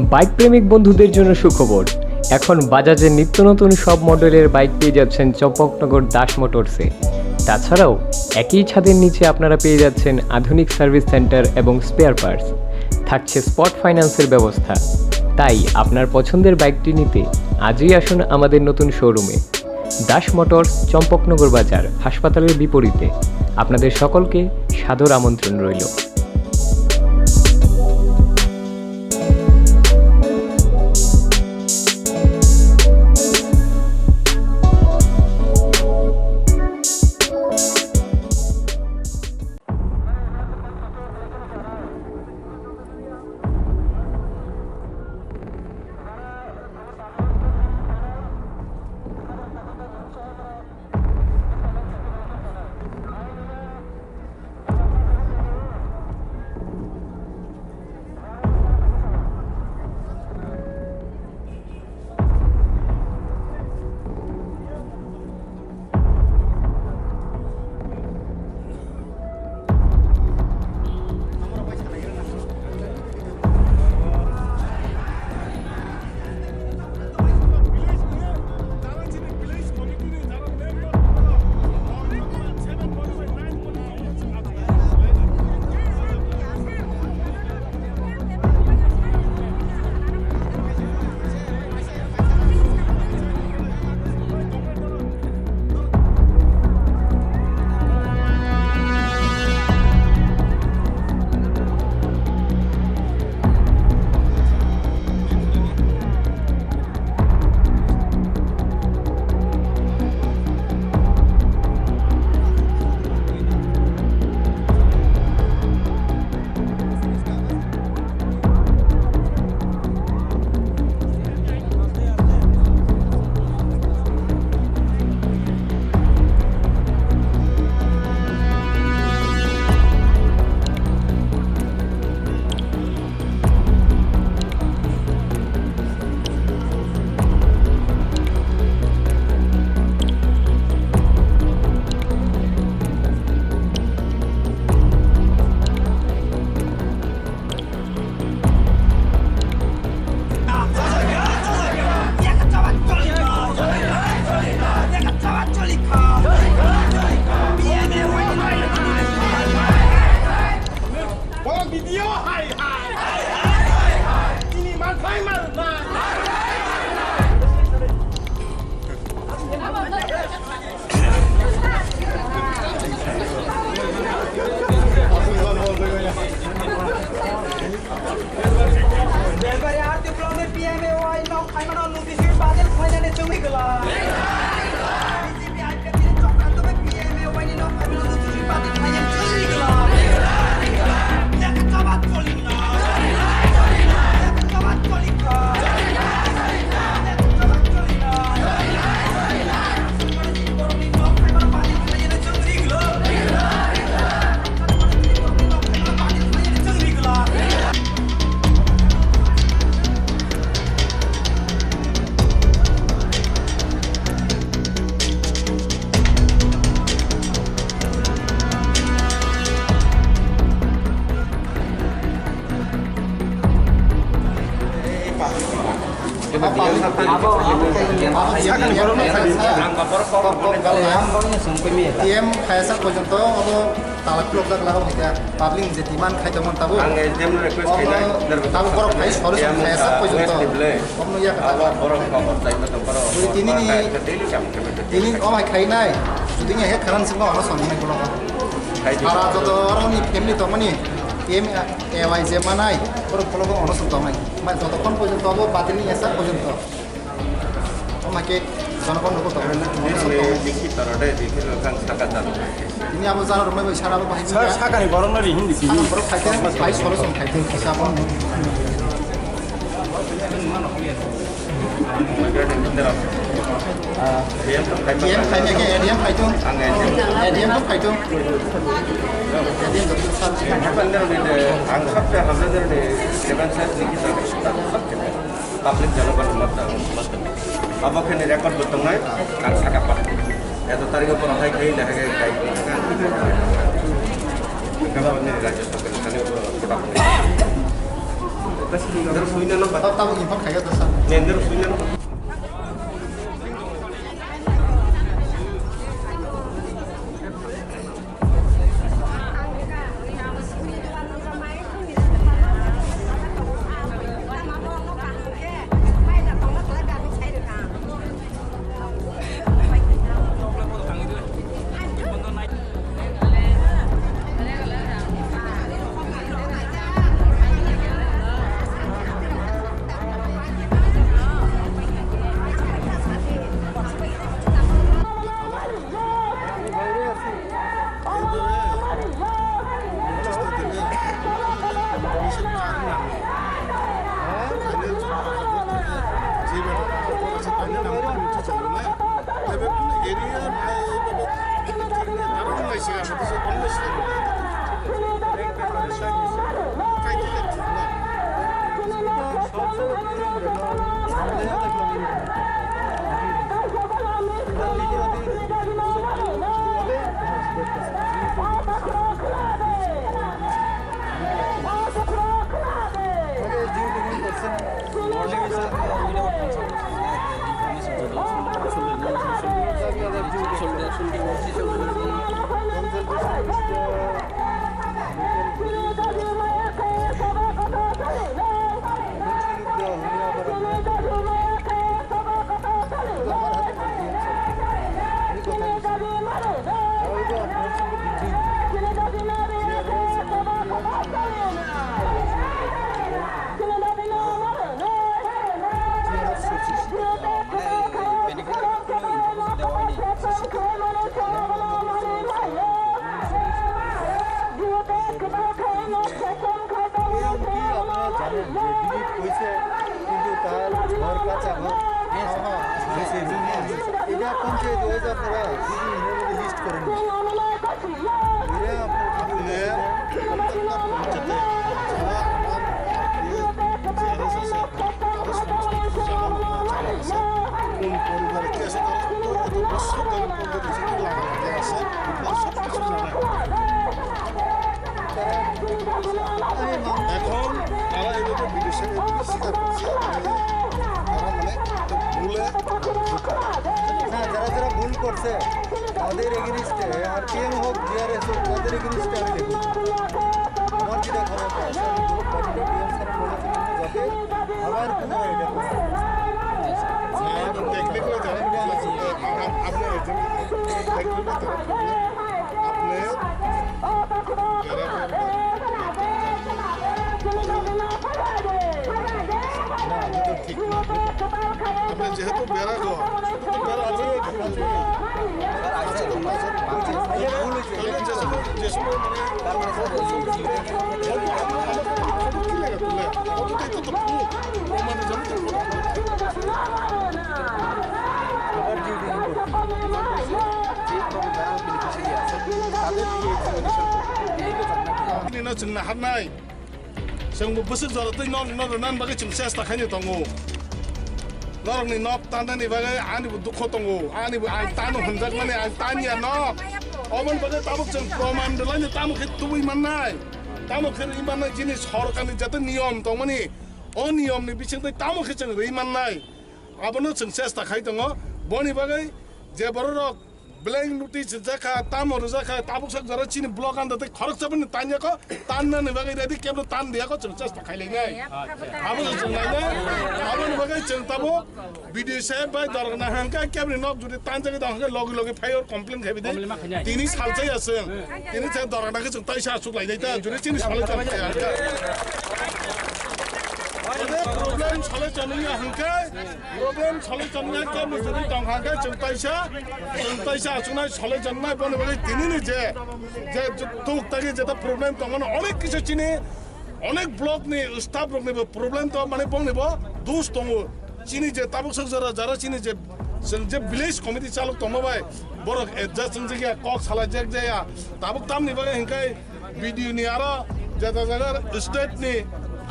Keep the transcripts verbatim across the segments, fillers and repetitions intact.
বাইক প্রেমিক বন্ধুদের জন্য সুখবর। এখন বাজাজের নিত্য নতুন সব মডেলের বাইক পেয়ে যাচ্ছেন চম্পকনগর দাস মোটরসে। তাছাড়াও একই ছাদের নিচে আপনারা পেয়ে যাচ্ছেন আধুনিক সার্ভিস সেন্টার এবং স্পেয়ার পার্টস। থাকছে স্পট ফাইন্যান্সের ব্যবস্থা। তাই আপনার পছন্দের বাইকটি নিতে আজই আসুন আমাদের নতুন শোরুমে। দাস মোটরস, চম্পকনগর বাজার, হাসপাতালের বিপরীতে। আপনাদের সকলকে সাদর আমন্ত্রণ রইল। T M khaisa porjonto obo talak khulokjak lago hai khe public ni je demand khai tongmani tabuk. Ang S D M no request khainai, obo tabuk borok khai solution khaisa porjonto. Obo no yak abo borok khobor chai ma tong borok. Tini ni, tini o hai khainai, shooting ya khe kharan singno ano song nai borok. Para joto oro ni family tongmani, T M A Y je manai, borok khologo ono song tongnai. Ma jotokhon porjonto obo batil ni esa porjonto. Omo khe jonogon rokbo tongmani. Nini hwnwi likhi toro de, likhi rok ang saka jalo. Ini abo jalo rok bai sara bo bahai. Sa-, sakani borok no ri hindi sini. Sakani borok khai khe, khai solo song khai khe, kisa bo. T M khai khe, A D M khai thung. Ang A D M khai thung. A D M khai thung. A D M khai thung. Ang sabse hamle de, seven size likhi toro, sabse. Public jano ba tongma tang. Abo khe ni record bo tongnai, ang saka pa. Eto tarikh o borok hai khai le hai khai khai. Kabo ni rajya sarkar ni sani borok kotak. Tabuk info khaiya ta sa. এই এমপি আপনারা জানেন যে ডিলিট হয়েছে, কিন্তু তার ঘর কাঁচা ঘর। এটা কোন যে দু হাজার আপনারা লিস্ট করেন? এরা আপনার আপনি প্রত্যেকটা পঞ্চায়েতে যারা আমার পার্টি, জেআরএস আছে, তারা সমস্ত কিছু জানানো জানা আছে। কোন পরিবারে কে আছে, তারা তো এত বছর ধরে পঞ্চায়েত হিসেবে লাগানো আছে, তারা সব কিছু জানে। এখন তারা এভাবে বিদেশে স্বীকার করছে, তারা মানে একটা ভুলে। হ্যাঁ, যারা যারা ভুল করছে তাদের এগেইনস্টে, আরপিএম হোক, জিআরএস হোক, তাদের এগেইনস্টে আমি দেখব। আমার যেটা ক্ষমতা আছে, আমি পুরো পার্টিটা ডিএম স্যার বলেছিলেন যাতে আবার পুনরায় এটা করা হয়। টেকনিক্যালি যারা আপনি একজন টেকনিক্যাল তারা আপনি আপনি যেহেতু বেড়া ঘর, বেড়া আছে, আছে, আছে। যে সময়, যে সময় মানে, ফটো কি লাগে তুলে? ফটো তো, এটা তো প্রুফ। প্রমাণে যাবে তো। Abar duty ni borok, je borok beneficiary aswk, tader je examination, tei no chwng naharnai. Chwngbo bwswk jora twi nok no rwnani bagwi chwng chesta khaini tongo. Norokni nok tannani bagwi anibo dukho tongo, anibo ang tano hwnjakmani ang tanya no. Oboni bagwi tabuk chwng proman rwlaino tamo khe tubui mannai, tamo khe rwi mannai chini sorkarni jete niyom tongmani, o niyomni bisingtwi tamo khe chwng rwi mannai. Abono chwng chesta khai tongo. Boni bagwi je bororok blank notice rijak kha, tamo rijak kha, tabuk sak jora chini block anda tei khoroksa bini tanya kho, tannani bagwi ready kebno tan dia kho, chwng chesta khai lai nai. Abo chwng lai nai. Aboni bagwi chwng tabuk B D O saheb bai dorok na hangka kebni nok jodi tan jagwi da hangka logi logi phai or complain khai bidi. Complain ma khai nai. Tini salsa ya chwng. Tini sa dorok na khe chwng taisa asuk lai nai ta, jodi chini salai chwng khai hangka. Problem solution ya hangka. Problem solution ya khe bwswrwi tong kha khe chwng taisa, chwng taisa achuknai solution nai boni bagwi tinini je, je tuk tagi jeta problem tongmani onek kisu chini, onek block ni staff rokni bo problem tong mani bongni bo dus tongo. Chini je tabuk sak jora jara chini je chwng je village committee chalok tongma bai borok adjust wng jakya kok salai jak jaya tabuk tamni bagwi hingkai B D O ni aro jeta jaga state ni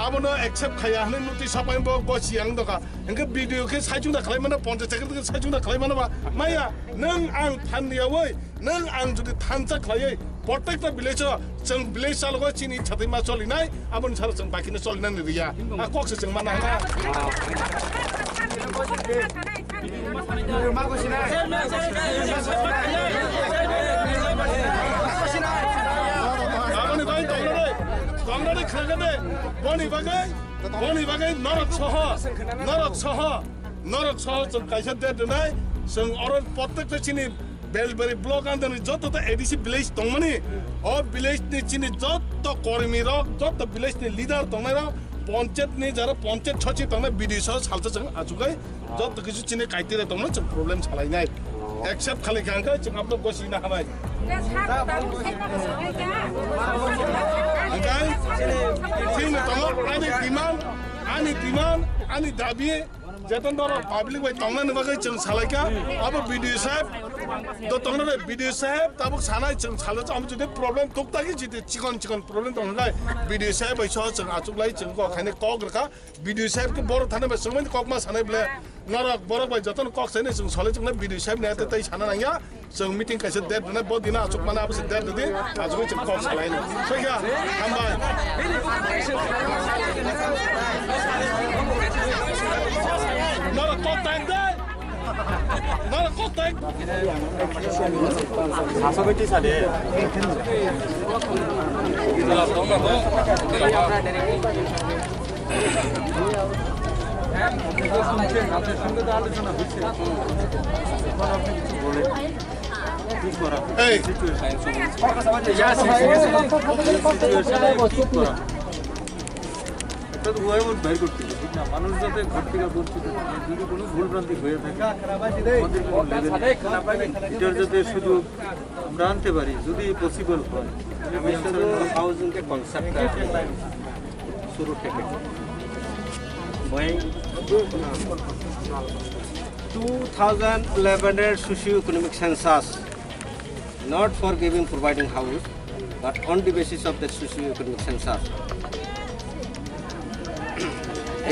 abono accept khaya hwnwi notice sapai bo gosi ang doka. Hingke B D O khe saichung da khlai mano, ponchayat secretary khe saichung da khlai mano ba. Maya, nwng ang than riyawi, nwng ang jodi thansa khlaiwi, Protekta village o chwng village chalogo chini chatwi ma cholinai, aboni salo chwng bakino cholinani riya. A kok se chwng mana hana. Aboni bai tongnani, tongnani khwlangkha de, boni bagwi, boni bagwi norok soho, norok soho, norok soho chwng kaisa date rwnai, chwng oro protekta chini Belbari block under ni joto ta A D C village tongmani, o village ni chini joto kormi rok, joto village ni leader tongnai rok, panchayat ni jara panchayat sochib tongnai, B D O soho salsa chwng achukai, joto kisu chini criteria tongmani chwng problem salainai. Accept khali kha hwnkhe chwng abno gosi na hamai. Hwnkhe chini tongo ani demand, ani demand, ani dabi. Jeton doro public bai tongnani bagwi chwng salaikha, abo B D O saheb, do tongnani B D O saheb, tabuk sanai chwng salai, abo jodi problem tuktagi jodi chikon chikon problem tongkha, B D O saheb bai soho chwng achuklai chwng kok khainai kok rwkha, B D O saheb khe borok thani bai chwngmani kokma sanai ble, norok borok bai jotono kok sainai chwng salai chwngno B D O saheb ni ate tei sana nangya. Chwng meeting kaisa date rwnai, bo dino achuk mano, abo se date rwdi, achugwi chwng kok salaino. Soikha, hambai. Norok kok tang de. Norok kok tang. Sasa bai tisa de. এই। একটা তো Y board বাইর করতে হবে, ঠিক না? মানুষ যাতে ঘর থেকে বঞ্চিত থাকে, যদি কোনো ভুল ভ্রান্তি হয়ে থাকে, আমাদের কোনো লেভেল নেই। এটার যাতে সুযোগ আমরা আনতে পারি, যদি পসিবল হয়। আমি শুধু হাউজিং কে কনসেপ্ট শুরু থেকে। ভাই, টু থাউজেন্ড ইলেভেন এর socio economic census, not for giving, providing house, but on the basis of that socio-economic census.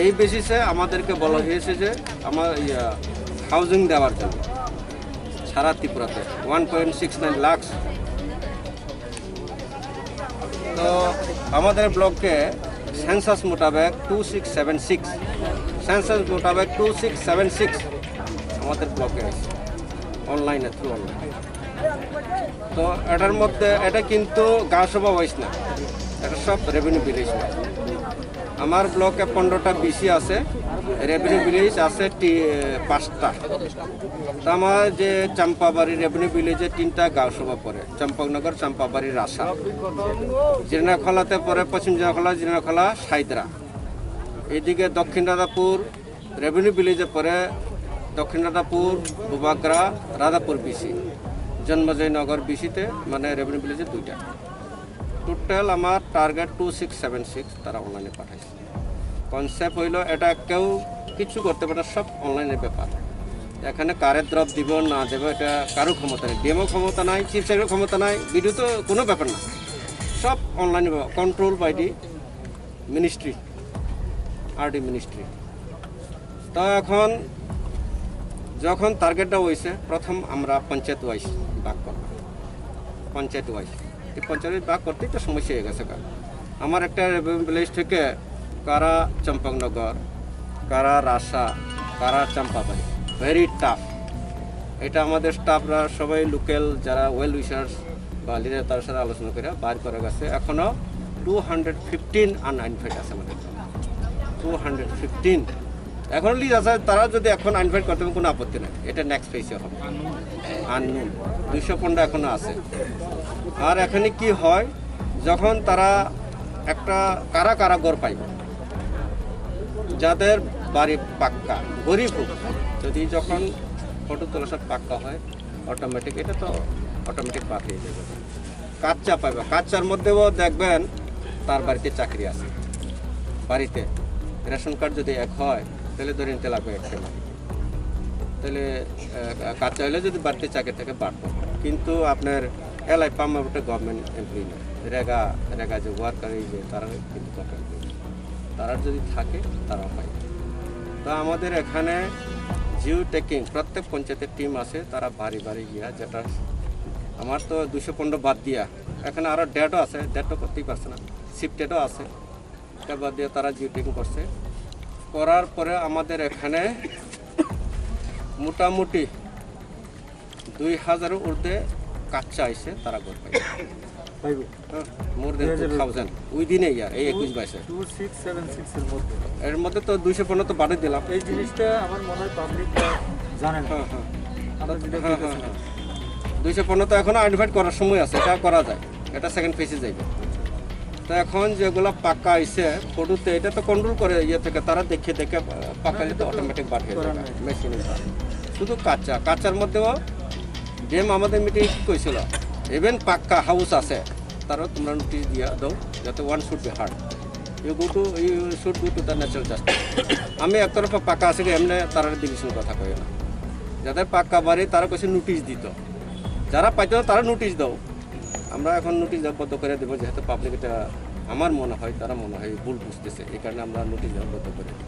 এই বেসিসে আমাদেরকে বলা হয়েছে যে আমার, ইয়া, হাউজিং দেওয়ার জন্য সারা ত্রিপুরাতে one point six nine lakh. তো আমাদের ব্লকে সেন্সাস মোতাবেক two six seven six, census মোতাবেক টু সিক্স সেভেন সিক্স আমাদের ব্লকে আছে, অনলাইনে, থ্রু অনলাইন। তো এটার মধ্যে, এটা কিন্তু গাঁওসভা ওয়াইজ না, এটা সব রেভিনিউ ভিলেজ ওয়াইজ। আমার ব্লকে পনেরোটা বিসি আছে, রেভিনিউ ভিলেজ আছে তি-, পাঁচটা। তো আমার যে চাম্পাবাড়ি রেভিনিউ ভিলেজে তিনটা গাঁওসভা পড়ে, চম্পকনগর, চাম্পাবাড়ি, রাসা। জিরানাখলাতে পড়ে পশ্চিম জিরানাখলা, জিরানাখলা, সাইদরা। এদিকে দক্ষিণ রাধাপুর, রেভিনিউ ভিলেজে পড়ে দক্ষিণ রাধাপুর, বুবাগ্রা, রাধাপুর বিসি, জন্মজয়নগর বিসিতে, মানে, রেভিনিউ ভিলেজে দুইটা। টোটাল আমার target two six seven six, তারা অনলাইনে পাঠাইছে। কনসেপ্ট হইলো, এটা কেউ কিছু করতে পারে না, সব অনলাইনের ব্যাপার। এখানে কারে ড্রপ দিব না দেব, এটা কারো ক্ষমতা নেই, ডিএমও ক্ষমতা নাই, চিফ সেক্রেটারির ক্ষমতা নাই, বিডিও তো কোনো ব্যাপার না, সব অনলাইনে, control by the ministry, RD ministry. তো এখন যখন টার্গেটটা হইছে, প্রথম আমরা পঞ্চায়েত ওয়াইজ ভাগ করব, পঞ্চায়েত ওয়াইজ। এই পঞ্চায়েত ভাগ করতেই তো সমস্যা হয়ে গেছে। কারণ আমার একটা রেভিনিউ ভিলেজ থেকে কারা চম্পকনগর, কারা রাসা, কারা চাম্পাবাড়ি, ভেরি টাফ। এটা আমাদের স্টাফরা সবাই লোকাল যারা ওয়েল উইশার্স বা লিডার তার সাথে আলোচনা করে বার করা গেছে। এখনো টু হান্ড্রেড ফিফটিন আনআইডেন্টিফাইড আছে আমাদের, টু হান্ড্রেড ফিফটিন। এখনো লিস্ট আছে, তারা যদি এখন আইডেন্টিফাই করতে পারেন, কোনো আপত্তি নাই, এটা নেক্সট ফেজে হবে। আননোন দুইশো পনেরো এখনো আছে। আর এখানে কি হয়, যখন তারা একটা কারা কারা ঘর পাইবে, যাদের বাড়ি পাক্কা, গরিব হোক, যদি যখন ফটো তোলা সব পাক্কা হয়, অটোমেটিক, এটা তো অটোমেটিক বাদ হয়ে যাবে। কাচ্চা পাইবা, কাচ্চার মধ্যেও দেখবেন তার বাড়িতে চাকরি আছে, বাড়িতে রেশন কার্ড যদি এক হয়, তাহলে ধরে নিতে লাগবে এক ফ্যামিলি। তাহলে, আহ, কাচ্চা হলে যদি বাড়িতে চাকরি থাকে, বাড়তো। কিন্তু আপনার এলআই পাম্প ওটা গভর্নমেন্ট এমপ্লয়ি না, রেগা, রেগা যে ওয়ার্কার, এই যে তারা কিন্তু গভর্নমেন্ট এমপ্লয়ি। তারা যদি থাকে, তারাও পায়। তো আমাদের এখানে জিও ট্যাগিং, প্রত্যেক পঞ্চায়েতের টিম আছে, তারা বাড়ি বাড়ি গিয়া, যেটা আমার তো দুশো পনেরো বাদ দিয়া, এখানে আরও ডেডও আছে, ডেড তো করতেই পারছে না, শিফটেডও আছে। এটা বাদ দিয়ে তারা জিওটেগিং করছে। করার পরে আমাদের এখানে মোটামুটি দুই হাজারের ঊর্ধ্বে কাচ্চা আইছে, তারা ঘর পাইছে। পাইব। মোর দেন দুই হাজার। টু থাউজেন্ড উইদিন এ ইয়ার, এই একুশ বাইশে। টু সিক্স সেভেন সিক্স এর মধ্যে। এর মধ্যে তো দুইশো পনেরো তো বাদে দিলাম। এই জিনিসটা আমার মনে হয় পাবলিক জানে না। হ্যাঁ, হ্যাঁ। আমরা যেটা হ্যাঁ, হ্যাঁ, বলতেছি। হ্যাঁ। দুইশো পনেরো তো এখনো আইডেন্টিফাইড করার সময় আছে, এটা করা যায়, এটা সেকেন্ড ফেজে যাইবে। তো এখন যেগুলো পাক্কা আইছে ফটোতে, এটা তো কন্ট্রোল করে ইয়ে থেকে, তারা দেখে দেখে, আহ, পাক্কা হ্যাঁ, যেতে এটা তো অটোমেটিক বার হয়ে করার যাবে নাই। মেশিনে। শুধু কাঁচা, কাঁচার মধ্যেও ডিএম আমাদের মিটিং কইছিল, ইভেন পাক্কা হাউস আছে, তারও তোমরা নোটিশ দিয়া দাও, যাতে one should be heard, you go to, you should go to the natural justice। আমি একতরফা পাক্কা আছে কি এমনি তারা ডিভিশন কথা কই না, যাদের পাক্কা বাড়ি তারা কইছে নোটিশ দিত, যারা পাইতো না তারা নোটিশ দাও। আমরা এখন নোটিশ দেওয়া বন্ধ করে দেবো, যেহেতু পাবলিক এটা আমার মনে হয়, তারা মনে হয় ভুল বুঝতেছে, এই কারণে আমরা নোটিশ দেওয়া বন্ধ করে দেবো।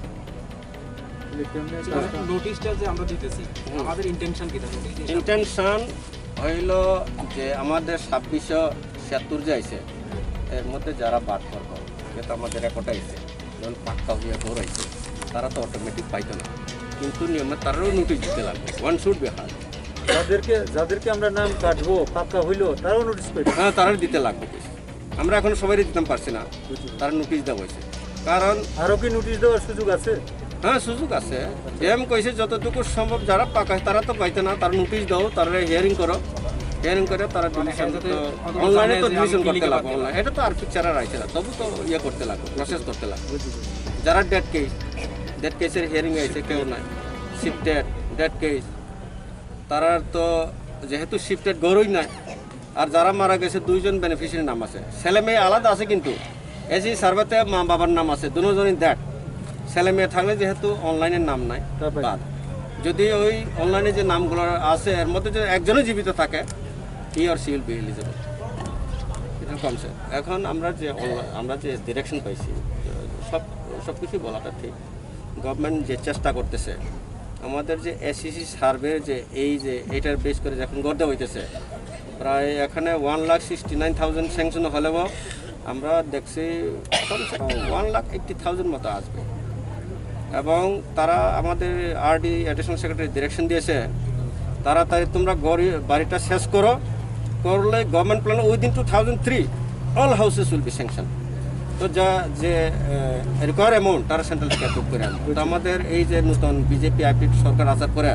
নোটিশটা যে আমরা দিতেছি, হুম। আমাদের ইন্টেনশন কি থাকবে? নোটিশ ইন্টেনশন হইল যে আমাদের ছাব্বিশশো ছিয়াত্তর যে আইছে, এর মধ্যে যারা বাদ পড়বো, যেহেতু আমাদের রেকর্ড আইছে, যখন পাক্কা হইয়া ঘর আইছে, তারা তো অটোমেটিক পাইতো না, কিন্তু নিয়মে তারারও নোটিশ দিতে লাগবে, one should be heard। যাদেরকে, যাদেরকে আমরা নাম কাটবো, পাক্কা হইলো, তারাও নোটিশ পাইবে। হ্যাঁ, তারা দিতে লাগবে। আমরা এখন সবাই দিতাম পারছি না, বুঝি। তারা নোটিশ দেওয়া হয়েছে। কারণ আরো কি নোটিশ দেওয়ার সুযোগ আছে? হ্যাঁ, সুযোগ আছে। ডিএম কইছে যতটুকু সম্ভব যারা পাকা তারা তো পাইতে না, তারা নোটিশ দাও, তারা হিয়ারিং করো, হিয়ারিং করে তারা মানে ডিভিশন এটা তো তো অত অনলাইনে তো জানে যে আমি ডিভিশন করতে ক্লিনিকে লাগবে, পাচ্ছি না। অনলাইন। এটা তো আর পিকচার আর আইছে না, তবু তো ইয়ে করতে লাগবে, প্রসেস করতে লাগবে। বুঝি, বুঝি। যারা ডেড কেস, ডেড কেসের হিয়ারিং আইছে কেউ নাই, শিফটেড, ডেড কেস, তারার তো যেহেতু শিফটেড গরুই নাই, আর যারা মারা গেছে দুইজন বেনিফিশিয়ারি নাম আছে, ছেলে মেয়ে আলাদা আছে, কিন্তু এসি সার্ভেতে মা বাবার নাম আছে, দুজনই দ্যাট। ছেলে মেয়ে থাকলে যেহেতু অনলাইনের নাম নাই, তারপরে? বাদ। যদি ওই অনলাইনে যে নামগুলো আছে এর মধ্যে যদি একজনও জীবিত থাকে, he or she will be eligible। এটা কমছে। এখন আমরা যে অনলাইন, আমরা যে ডিরেকশন পাইছি, সব, সব কিছুই বলাটা ঠিক। গভর্নমেন্ট যে চেষ্টা করতেছে, আমাদের যে এসইসি সার্ভে যে এই যে এটার বেস করে যখন গড়তে হইতেছে, প্রায় এখানে one lakh sixty nine thousand sanction হলেও আমরা দেখছি কমসে কম ওয়ান লাখ এইট্টি থাউজেন্ড মতো আসবে। এবং তারা আমাদের আরডি অ্যাডিশনাল সেক্রেটারি ডিরেকশন দিয়েছে, তাড়াতাড়ি তোমরা গড়ি-, বাড়িটা শেষ করো, করলে government plan within two thousand three all houses will be sanction. তো যা যে রিকোয়ার অ্যামাউন্ট তারা সেন্ট্রাল থেকে অ্যাপ্রুভ করে আনবে। তো আমাদের এই যে নতুন বিজেপি আইপিএফ সরকার আসার পরে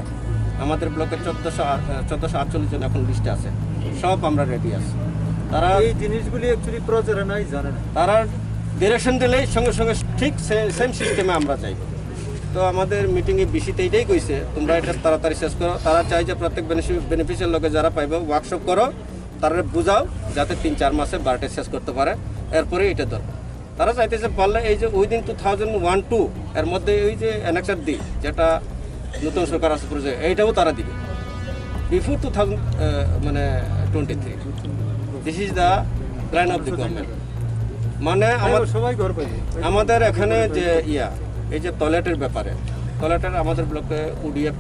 আমাদের ব্লকে চোদ্দশো, আহ, চোদ্দশো আটচল্লিশ জন এখন লিস্টে আছে, সব আমরা রেডি আছি। তারা এই জিনিসগুলি অ্যাকচুয়ালি প্রচারে নাই, জানে না। তারা ডিরেকশন দিলেই সঙ্গে সঙ্গে ঠিক সে-, সেম সিস্টেমে আমরা যাই। তো আমাদের মিটিংয়ে বিসিতে এটাই কইছে, তোমরা এটা তাড়াতাড়ি শেষ করো। তারা চাই যে প্রত্যেক বেনিফি-, বেনিফিশিয়ারি লোকে যারা পাইবে ওয়ার্কশপ করো, তারা বুঝাও যাতে তিন চার মাসে বারোটা শেষ করতে পারে, এরপরে এটা দরকার। তারা চাইতেছে পারলে এই যে within two thousand one two এর মধ্যে ওই যে অ্যানেক্সার ডি যেটা নতুন সরকার আছে প্রজেক্ট, এইটাও তারা দিবে বিফোর টু থাউজেন্ড, মানে twenty three. This is the plan of the government। মানে আমার, সবাই ঘর পাইবে। আমাদের এখানে যে ইয়া, এই যে টয়লেটের ব্যাপারে, টয়লেটের আমাদের ব্লকে ওডিএফ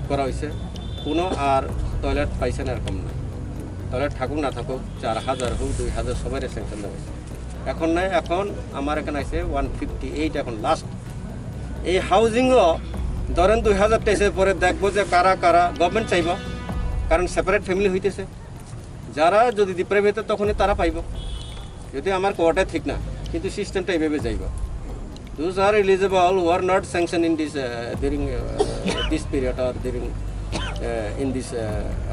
করা হয়েছে, কোনো আর টয়লেট পাইছে না এরকম না। টয়লেট থাকুক না থাকুক, চার হাজার হোক, দুই হাজার, সবাই স্যাংশন দেওয়া হয়েছে। এখন নাই, এখন আমার এখানে আছে ওয়ান ফিফটি এইট, এখন লাস্ট। এই হাউজিংও ধরেন দুই হাজার তেইশের পরে দেখবো যে কারা কারা গভর্নমেন্ট চাইবো, কারণ সেপারেট ফ্যামিলি হইতেছে। যারা যদি ডিপ্রাইভ হইতে তখনই তারা পাইবো, যদি আমার কোয়ার্টার ঠিক না, কিন্তু সিস্টেমটা এইভাবে যাইবো। Those are eligible who are not sanctioned in this, uh, during, uh, this period or during, uh, in this, uh,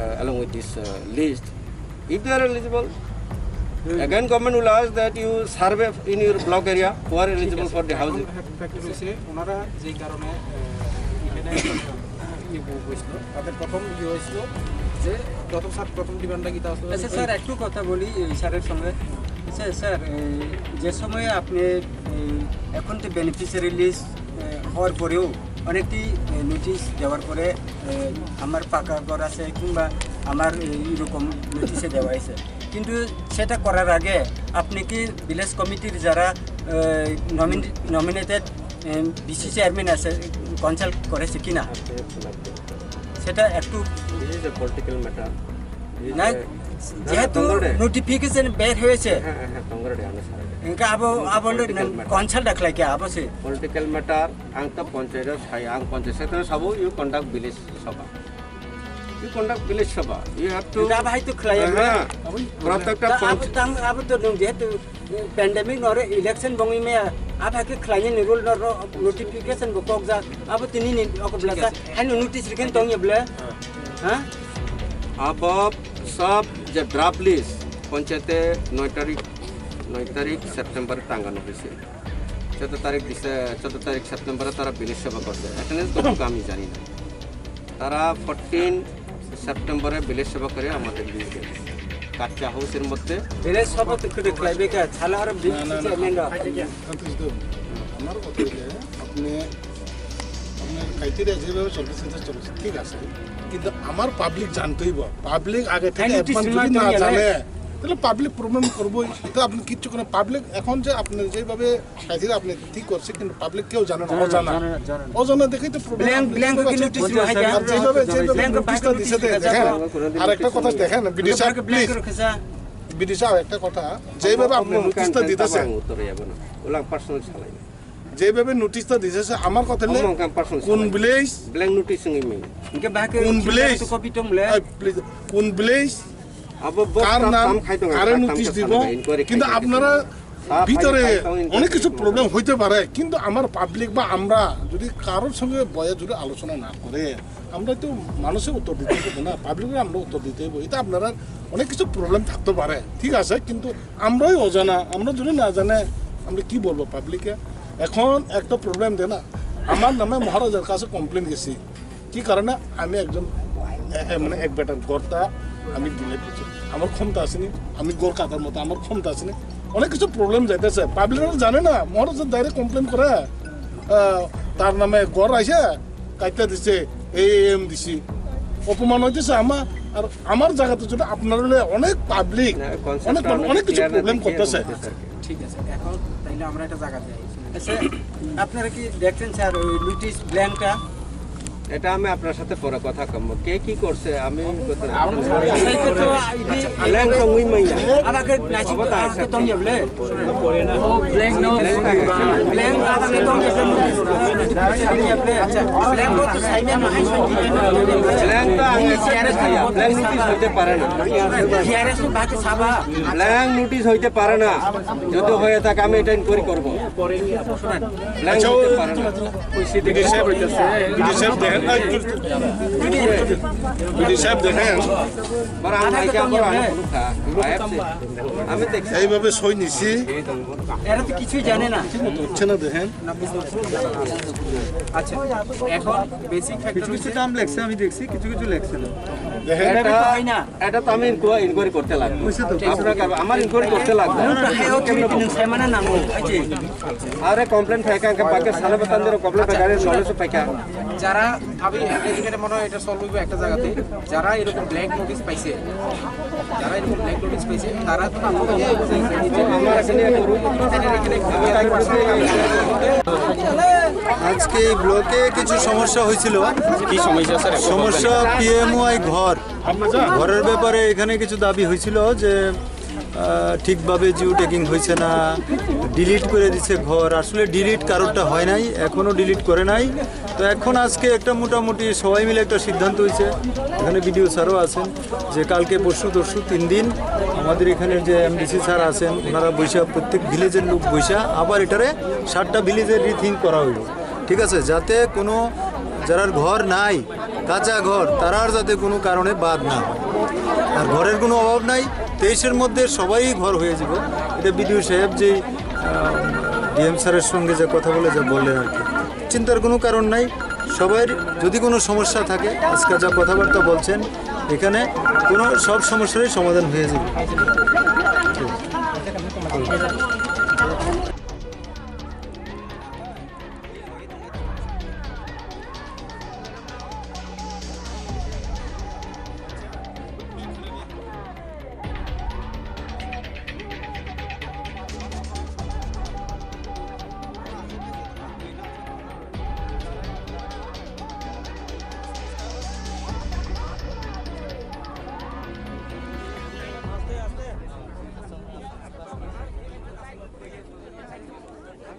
uh, along with this, uh, list. If they are eligible, again government will ask that you survey in your block area who are eligible for the housing. এখন ফ্যাক্ট রয়েছে, ওনারা যেই কারণে, আহ, এখানে ইয়ে হয়েছিল, তাদের প্রথম ইয়ে হয়েছিল যে প্রথম স্যার প্রথম ডিমান্ডটা কিতা আসলো? আচ্ছা স্যার, একটু কথা বলি এই স্যারের সঙ্গে। আচ্ছা স্যার, এই যে সময়ে আপনি, এই এখন তো বেনিফিশিয়ারি লিস্ট, এ, হওয়ার পরেও অনেকটি, এ, নোটিশ দেওয়ার পরে, এ, আমার পাকা ঘর আছে কিংবা আমার, এ, এরকম নোটিশে দেওয়া হয়েছে, কিন্তু সেটা করার আগে আপনি কি ভিলেজ কমিটির যারা, এ, নমিন-, নমিনেটেড, এ, ভিসি চেয়ারম্যান আছে, কনসাল্ট করেছে কিনা? সেটা একটু This is a political matter. This is না, a যেহেতু নোটিফিকেশন বের হয়েছে, হ্যাঁ, হ্যাঁ, হ্যাঁ, tongo de, ano sara de. Hingke abo, abo Political matter. Consult da khlai khe abo se. Political matter, ang to panchayat o sai, ang panchayat secretary sabo, you conduct village sabha. You conduct village sabha. You have to. Hingke abo hai to khlai. Hingke abo to nwng jehetu pandemic no ore election bongwi maya, abo hai khe khlai ni rule no ro notification bo kok jak, abo tini ni oko blasa, hai no notice rikhen tong ya ble. Ha? Abo sab je draft list panchayate নয় তারিখ, নয় তারিখ সেপ্টেম্বরে টাঙানো হয়েছে। চোদ্দ তারিখ ডিসে-, চোদ্দ তারিখ সেপ্টেম্বরে তারা বিলেজ সভা করছে। অ্যাটেন্ডেন্স কতটুকু আমি জানি না। তারা ফোরটিন সেপ্টেম্বরে বিলেজ সভা করে আমাদের লিস্ট দেবে। কাচ্চা হাউসের মধ্যে ভিলেজ সভাপতি খুদে খেলাইবে কে? ছালা আর বি-, না, না, না। চেয়ারম্যান রা। সতীশ দেব, আমার কথা হইলে আপনি, আপনার ক্রাইটেরিয়া যেভাবে চলছে, সেটা চলছে, ঠিক আছে। কিন্তু আমার পাবলিক জানতেই বা, পাবলিক আগে থেকে হ্যাঁ, নোটিশ অ্যাডভান্স যদি না জানে, তাহলে পাবলিক প্রবলেম করবোই। তো আপনি কিচ্ছু করেন, পাবলিক এখন যে আপনি যেভাবে সাইথিরা আপনি ঠিক করছে, কিন্তু পাবলিক কেউ জানে না, জানে না, অজানা। জানে না, জানে না। অজানা দেখেই তো প্রবলেম। ব্ল্যাঙ্ক, আপনি ব্ল্যাঙ্ক কি করছেন? নোটিশ হয়ে যায়? আর যেভাবে, যেভাবে ব্ল্যাঙ্ক নোটিশটা দিছে, দেখেন। আর একটা কথা দেখেন, বিডিশা, ব্ল্যাঙ্ক প্লিজ। রেখে যা। বিডিশা, একটা কথা, যেভাবে আপনি নোটিশটা দিতেছেন, যেভাবে নোটিশটা দিতেছে, আমার কথা হলে কোন ভিলেজ, ব্ল্যাঙ্ক নোটিশ কোন ভিলেজ, এই, প্লিজ, কোন ভিলেজ, কার নাম, কারে নোটিশ দিব, কিন্তু আপনারা ভিতরে অনেক কিছু প্রবলেম হইতে পারে, কিন্তু আমার পাবলিক বা আমরা যদি কারোর সঙ্গে বয়ে যদি আলোচনা না করে, আমরা তো মানুষের উত্তর দিতে হবে না, পাবলিকের আমরা উত্তর দিতে হবে। এটা আপনারা অনেক কিছু প্রবলেম থাকতে পারে, ঠিক আছে, কিন্তু আমরাই অজানা, আমরা যদি না জানে আমরা কি বলবো পাবলিকে? এখন একটা প্রবলেম দেয় না, আমার নামে মহারাজার কাছে কমপ্লেন গেছি, কি কারণে আমি একজন, এ, এ, মানে এক বেটার ঘরটা আমি দিলে দিচ্ছি। আমার ক্ষমতা আসেনি, আমি ঘর কাটার মতো আমার ক্ষমতা আসেনি। অনেক কিছু প্রবলেম যাইতেছে, পাবলিক জানে না, মহারাজ ডাইরেক্ট কমপ্লেন করে, আহ, তার নামে ঘর আইসে কাইটা দিছে, এই এম দিছি, অপমান হইতেছে আমার। আর আমার জায়গাতে যদি আপনারা অনেক পাবলিক, না, কনসেপ্টটা অনেক, অনেক কিছু ক্লিয়ার না প্রবলেম দেখিয়ে করতেছে। বলতেছে আর কি। ঠিক আছে, এখন তাইলে আমরা একটা জায়গা যাই। আচ্ছা, আপনারা কি দেখছেন স্যার ওই নোটিশ ব্ল্যাঙ্কটা? এটা আমি আপনার সাথে পরে কথা কম। কে কি করছে আমি করতে না। ব্ল্যাঙ্ক তো উই মাইয়া। আবার কে নাচি তো আজকে তো নিয়ে বলে। Blank no. ব্ল্যাঙ্ক আবার কে তো নিয়ে বলে। আচ্ছা, ব্ল্যাঙ্ক তো সাইডে না। ব্ল্যাঙ্ক তো আমি সিআরএস খাইয়া। ব্ল্যাঙ্ক নোটিশ হইতে পারে না। সিআরএস বাকি সাবা। ব্ল্যাঙ্ক নোটিশ হইতে পারে না। যদি হয়ে থাকে আমি এটা ইনকোয়ারি করব। ব্ল্যাঙ্ক আচ্ছা, হইতে পারে না। বিডি সাহেব হইতেছে, বিডি সাহেব দেখেন, এই, বিডি সাহেব দেখেন। আমি দেখছি। এইভাবে সই নিছি। এরা তো কিছুই জানে না। ঠিক মতো হচ্ছে না, দেখেন। আচ্ছা, এখন বেসিক কিছু কিছু নাম লেখছে, আমি দেখছি, কিছু কিছু লেখছে না। দেখেন। এটা তো হয় না। এটা তো আমি ইনকোয়া-, ইনকোয়ারি করতে লাগবো। বুঝছি তো। আপনার কাছে আমার ইনকোয়ারি করতে লাগবো। Saya mana nang? আরে কমপ্লেন থাকে, আগে বাকি সারা বেতন ধরে কমপ্লেন থাকে, আরে নলেজ থাকে। যারা, আমি এখানে মনে হয় এটা সলভ হইবে একটা জায়গাতে, যারা এরকম ব্ল্যাঙ্ক নোটিশ পাইছে, যারা এরকম ব্ল্যাঙ্ক নোটিশ পাইছে, তারা তো আমার এখানে করুন। আজকে এই ব্লকে কিছু সমস্যা হয়েছিল। কি সমস্যা স্যার? সমস্যা পিএমওয়াই ঘর, ঘরের ব্যাপারে এখানে কিছু দাবি হয়েছিল যে, আহ, ঠিকভাবে জিও ট্যাগিং হয়েছে না, ডিলিট করে দিছে ঘর। আসলে ডিলিট কারোরটা হয় নাই, এখনও ডিলিট করে নাই। তো এখন আজকে একটা মোটামুটি সবাই মিলে একটা সিদ্ধান্ত হয়েছে, এখানে বিডিও স্যারও আছেন, যে কালকে পরশু তরশু তিন দিন আমাদের এখানে যে এমডিসি স্যার আছেন, ওনারা বৈশা, প্রত্যেক ভিলেজের লোক বৈশা আবার এটারে সাতটা ভিলেজের রিথিঙ্ক করা হইল। ঠিক আছে, যাতে কোনো যারার ঘর নাই, কাঁচা ঘর, তারার যাতে কোনো কারণে বাদ না হয়। আর ঘরের কোনো অভাব নাই, তেইশের মধ্যে সবাই ঘর হয়ে যাব। এটা বিডিও সাহেব যেই, আহ, ডিএম স্যারের সঙ্গে যে কথা বলে যা বললেন আর কি, চিন্তার কোনো কারণ নাই। সবার যদি কোনো সমস্যা থাকে, আজকে যা কথাবার্তা বলছেন, এখানে কোনো সব সমস্যারই সমাধান হয়ে যাবে। ঠিক আছে।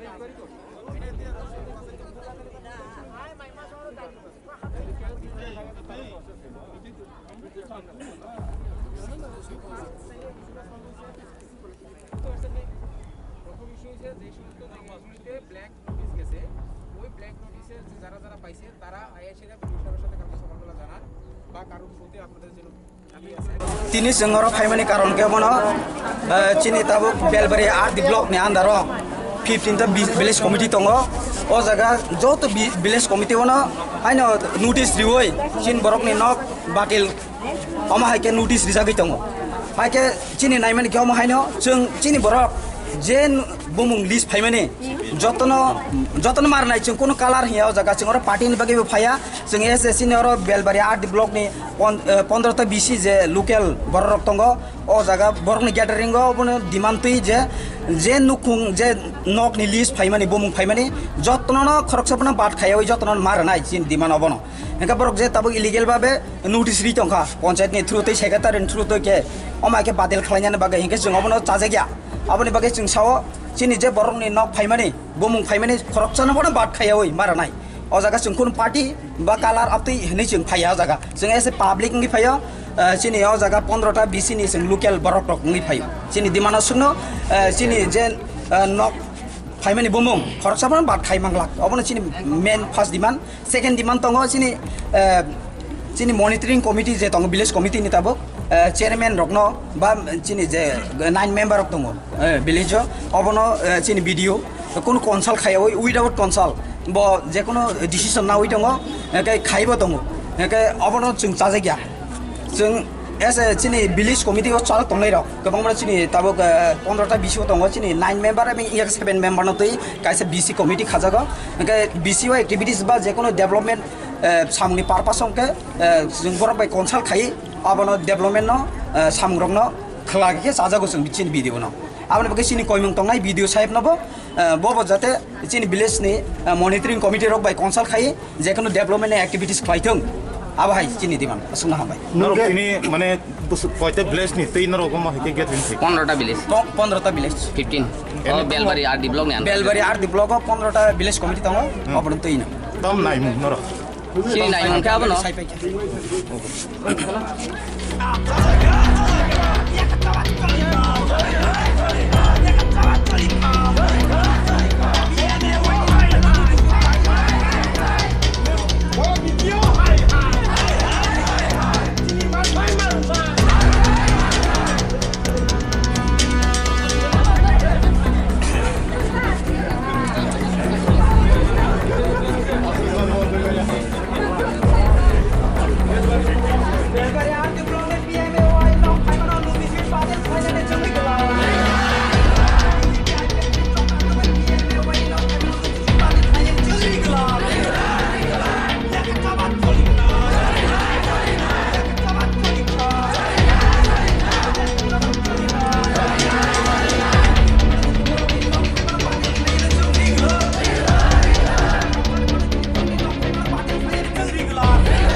প্রথম ইস্যু হয়েছে যে সমস্ত জায়গাগুলিতে ব্ল্যাক নোটিশ গেছে, ওই ব্ল্যাক নোটিশে যারা যারা পাইছে তারা আইএসএ বিডিও সাহেবের সাথে কালকে সকালবেলা জানান বা কারোর ফোনে আপনাদের জন্য। Tini chwng oro phaimani karon khe bono, eh, chini tabuk Belbari R D block ni under o fifteen ta bi-, village committee tongo. O jaga joto bi-, village committee bono haino notice riwi chini borok ni nok batil. Omo hai khe notice rijagwi tongo. Hai khe chini naimani khe omo haino chwng chini borok je n-, bumung list phaimani jotono, jotono mar nai chwng kunu color hiya o jaga chwng oro party ni bagwi bo phaiya. Chwng S S C ni oro Belbari R D block ni pon-, eh, pondro ta B C je local borok rok tongo. O jaga borok ni gathering o bono demand twi je, je nukhung je nok ni list phaimani, bumung phaimani jotono no khoroksa bono bat khaiwi jotono mar nai chini demand obono. Hingke borok je tabuk illegal babe notice ri tongkha, panchayat ni through tei secretary ni through tei khe, omo hai khe badel khlainani bagwi hingke chwng obono chajakya. Aboni bagwi chwng sao, chini je borok ni nok phaimani, bumung phaimani khoroksano bono bat khaiyawi maranai. O jaga chwng khun party ba color abtwi hinwi chwng phaiya o jaga. Chwng as a public wngwi phaio, eh, chini o jaga pondro ta B C ni chwng local borok rok wngwi phaio. Chini demand o sukno, eh, chini je, eh, nok phaimani bumung khoroksa bono bat khai manglak. Obono chini main first demand. Second demand tongo chini, eh, chini monitoring committee je tongo, village committee ni tabuk, eh, chairman rokno ba chini je nine member rok tongo, eh, village o, obono, eh, chini B D O kunu consult khaiyawi, without consult bo je kunu decision nawi tongo, eh, kai khaibo tongo, eh, kai obono chwng chajakya. Chwng as a chini village committee o chalo tongnai rok kwbangma chini tabuk, eh, pondro ta B C o tongo, chini nine member eba seven member no twi kaisa B C committee khajago. Hingke B C o activities ba je kunu development, eh, samung ni purpose hingke, eh, chwng borok bai consult khai abono development no, eh, samung rok no khlai khe chajago chwng chini B D O no. Aboni bagwi chini koimung tongnai B D O saheb no bo, eh, bo bo jate chini village ni, eh, monitoring committee rok bai consult khai je kunu development ni activities khlai thung. Abo hai chini demand. Aswkno hambai. Norok tini mane bus-, koita village ni tei norok omo hai khe gathering khai? Pondro ta village. Po-, pondro ta village. Fifteen. Eno Oh, Belbari R D block ni under. Belbari R D block o pondro ta village committee tongo. Hmm. Obono twi no. Tam naimung norok. Chini naimung khe abono. Sai pai khe.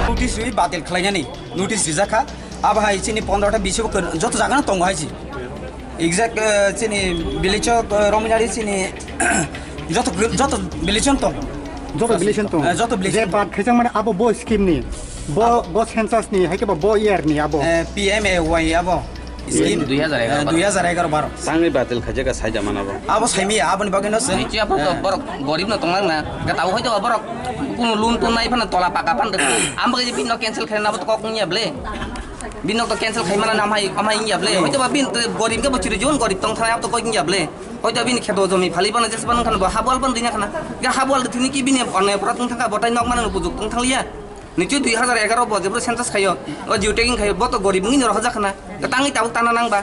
Notice ri batil khlainani notice rijak kha. Abo hai chini pondro ta bisi bo kwrwng, joto jaga no tongo hai si. Exact, eh, chini village o, eh, Rominari chini joto, joto village o tongo. Joto village o tongo. Eh, joto village je o tongo. Bat khaijak mani abo bo scheme ni, bo, abo bo census ni, hai khe bo, bo year ni abo. Eh, P M A Y abo. Scheme, dui hajar egaroh eh, baro. Dui hajar egaroh baro. Tangwi batil khaijak kha saida mana bo. Abo saimiya, aboni bagwi no se. Nichi abo to borok gorib no tonglang na. Ga tabo hoito borok kuno loan tun nai phano tola paka phan de. Am bagwi bino cancel khaina bo to kok niya ble. Bino to cancel khai mana nam hai, am hai niya ble. Hoito ba bin to gorib ga bo chiri jon gorib tong thana to kok niya ble. Hoito bini kheto jomi phali bana jesa bana khana bo habwal ban dina khana. Ga habwal de thini ki bini onne pura tong thangka botai nok mana no bujuk tong thangliya. Nichu dui hajar egaroh bo jebro census khayo, o geotagging khayo, bo to gorib wngwi no rohorjak khna. Tangwi tabuk tana nang ba.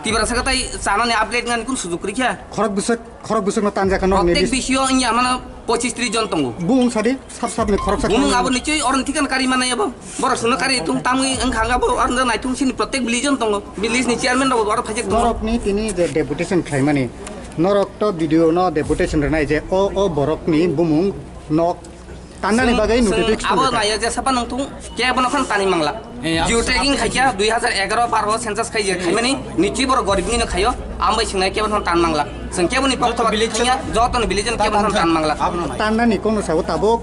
Tibra saka tai chanani upgrade ngani kun sujuk rikha. Khorok bwswk, khorok bwswk no tanjak khna nokni Protek list. B C o wngya mano pochis tris jon tongo. Bung sadi sap sap ni khorok sak. Bung abo nichu orni thikan kari manai abo. Borok suno kari tung tangwi wngkha abo orno naitung sini protek village jon tongo. Village ni chairman rok oro phaijak tongo. Norok ni tini je deputation khlaimani. Norok to video no deputation rwnai je o, o borok ni bumung nok Tannani bagwi notification abo rwkha. Naiya jesa phano wngthung, kebono phano tani mangla. Eh, abo geotagging khaikha dui hajar egaroh baro census khaijak khaimani, nichi borok gorib ni no khaio, Ang bai swngnai kebo no tan mangla. Chwng kebo ni pokto ba thangya, joto ni village no kebo no tan mangla. Tannani kono sabo tabuk.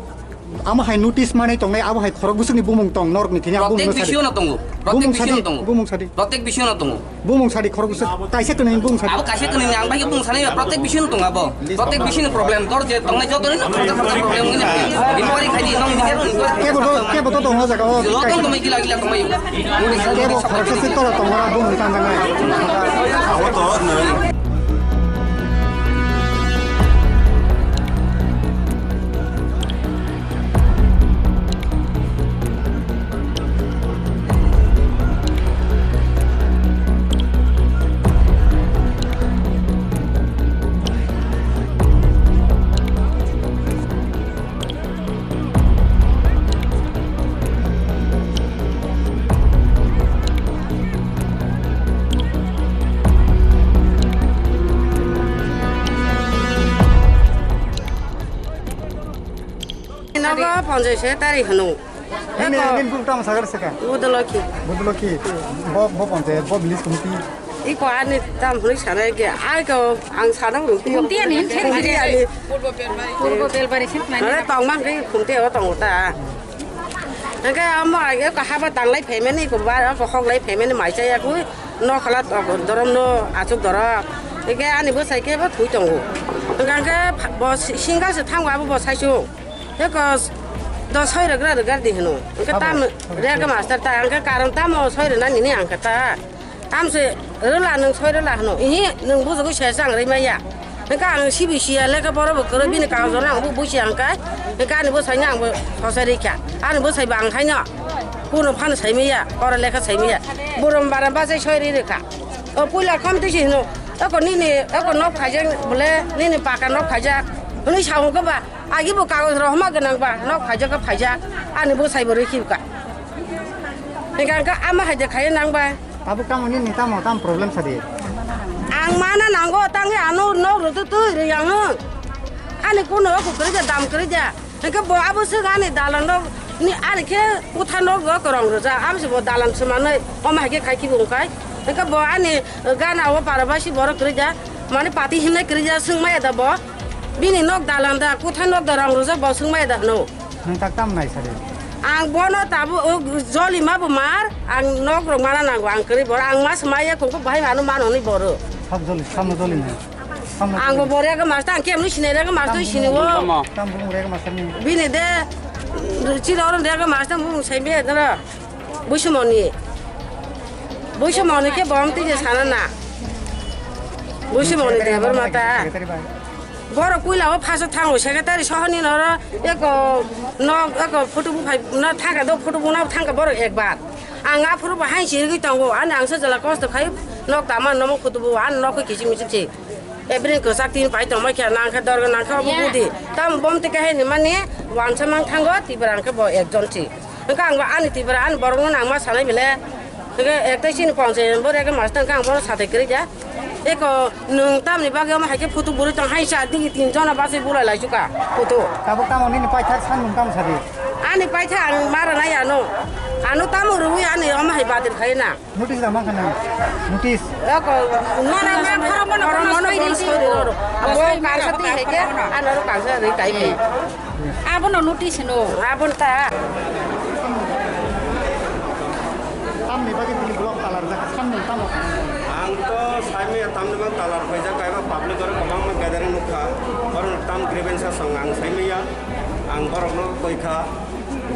Amo hai notice manai tongnai, abo hai khorok bwswkni bumung tong, norokni thini ang bumung no sadi. Protek bisio no tongo. Protek bisio no tongo. Bumung sadi, bumung sadi. Protek bisio no tongo. Bumung sadi, khorok bwswk, taisa twnwi bumung sadi. Abo kaisa twnwi ang bai bumung sani, protek bisio no tongo abo. Protek bisio no problem, dor je tongnai joto ni no khorok khorok problem wngwi. Inquiry khai di, nong di, inquiry. Kebo to, kebo to tongo jaga o. Joto no tongo, gila gila tongo. Kebo khoroksa se tola tongo, bumung tanjaknai. Nogo ponchai se tari hwnwi. Nini, eko nini buk tamo sagar saka? Budoloki. Budoloki. Bo, bo ponchai, bo village committee. Iko ani tam hwnwi sanai ge, ai ko ang sana hwnwi. Kumti ani, kumti ani. Purbo Belbari. Purbo Belbari se. Are tongma hwnwi kumti o tongo ta. Hingke amo age ko haba tanglai phaimani ko bar ko hoklai phaimani mai chaya kui no khala to dorom no achuk doro. Hingke ani bwsai kebo thui tongo. Hingke bo single se thango abo bo saisu. Heko do soi rogra rogar di hino. Hingke tam rega master ta hingke karon tamo soi rena nini hingke ta. Tamse rwla nwng soi rwla hwno. Ihi nwng bujugwi se chang rwi maya. Hwnkhe ang sibi siya lekha pora bo kwrwi bini kagoj rok ang bo busi ang kai. Hwnkhe ani bwsai no ang bo sosai rikha. Ani bwsai bo ang khaino. Kuno phano sai maya, pora lekha sai maya. Borom bara bachai soi ri rikha. O puila khom twi si hwno. Eko nini, eko nok khaijak bole, nini paka nok khaijak. Hwnwi sa hwnkhe ba, agi bo kagoj rok homa gwnang ba, nok khaijak khe phaijak. Ani bwsai bo rikhi ka. Hwnkhe ang khe ama hai de khaiya nang bai. Tabuk tamo nini tamo tam problem sadi? Ang mana nango tangwi ano nok rwtwi twi rwi ang no. Ani kuno oku kwrwi da dam kwrwi da. Hwnkhe bo abo swk ani dalan rok ni ani khe kutha nok bo kwrwng rwjak. Abo se bo dalan swmanwi omo hai khe khai kibo wngkai. Hwnkhe bo ani gana o para basi borok kwrwi da. Mane pati himnai kwrwi da swngmaya da bo. Bini nok dalan da kutha nok da rwng rwjak bo swngmaya da hwno. Nwng tak tam nai sadi? Ang bono tabuk, o, joli ma bo mar, ang nok rok mana nango, ang kwrwi bor, ang mas maya kongkho bahai mano mano ni boro. Sab joli, samno joli nai. Samno joli. Ang bo bor yaga mas ta, ang kemni sinai yaga mas to sini o. Tam bumung rega mas ni. Bini de, chiro oro rega mas ta bumung sai be dara. Buisumoni. Buisumoni ke bom tije sana na. Buisumoni de bor mata. Secretary bai. Borok puila o phaso thango secretary sohoni noro eko nok eko photo bu phai na thangka do photo bu na thangka borok ekbar. Ang aphuru bo hain sirigwi tongo ani ang sajala kosto khai nok tama nomo photo bu an nok kiching miching se. Ebring kwchak tin pai tongma khe nang khe dorga nang khe obo budi. Tam bom tike hai ni mani wansa mang thango tibra ang khe bo ekjon si. Hwnkhe ang bo ani tibra ani borokno nangma sanai bele. Hwnkhe ektai chini ponchai bo rega master hwnkhe ang bono satai kwrwi da. Eko nwng tamni bagwi omo hai khe phutu bwrwi tong hai cha digi tin jona bachwi bulai lai chuka phutu. Tabuk tamo nini paithak sanmung tamo sadi? Ani paithak ang mara nai ano. Ano tamo rwui ani omo hai batir khai na. Notice da mankha nang? Notice. Eko nara ma phoro mono phoro mono soi di soi di ro. Abo kansa ti hai khe ano ro kansa ri kai khe. Abono notice hino. Abon ta. Tamni bagwi tini block talar jak sanni tamo. Ang to saimaya tamni bang talar paijak kaiba public oro kwbangma gathering nukha. Oro tam grievance song ang saimaya. Ang borokno koikha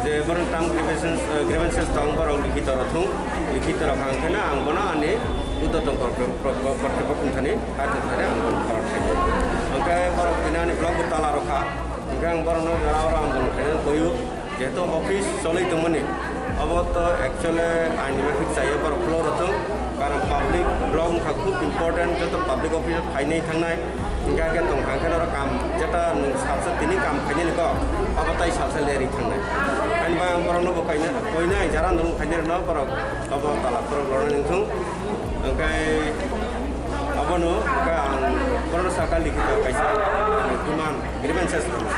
je borok tam grievances, eh, grievances tong borok likhito rok thung. Likhito rok ang kheno ang bono ani udo tong kor kor kor kor kor thani kaitor thani ang bono khorok khai. Angkhe borok tini ani block bo talar kha. Hingke ang borokno jora oro ang bono khaina koyu, jehetu office choloi tongmani, obo to actually aini bagwi chaya borok floor o thung, karon public block wngkha khub important, joto public office o phainai thangnai, hingke hingke tongkha hingke norok kam jeta nwng salsa tini kam khainani kok, obo tai salsa lerwi thangnai. Ani bagwi ang borokno bo kaina, koinai jara nwng khainai rwno borok obo tala borok lornai nangthung, hingke obono hingke ang borokno saka likhito kaisa demand. Grievances rwma.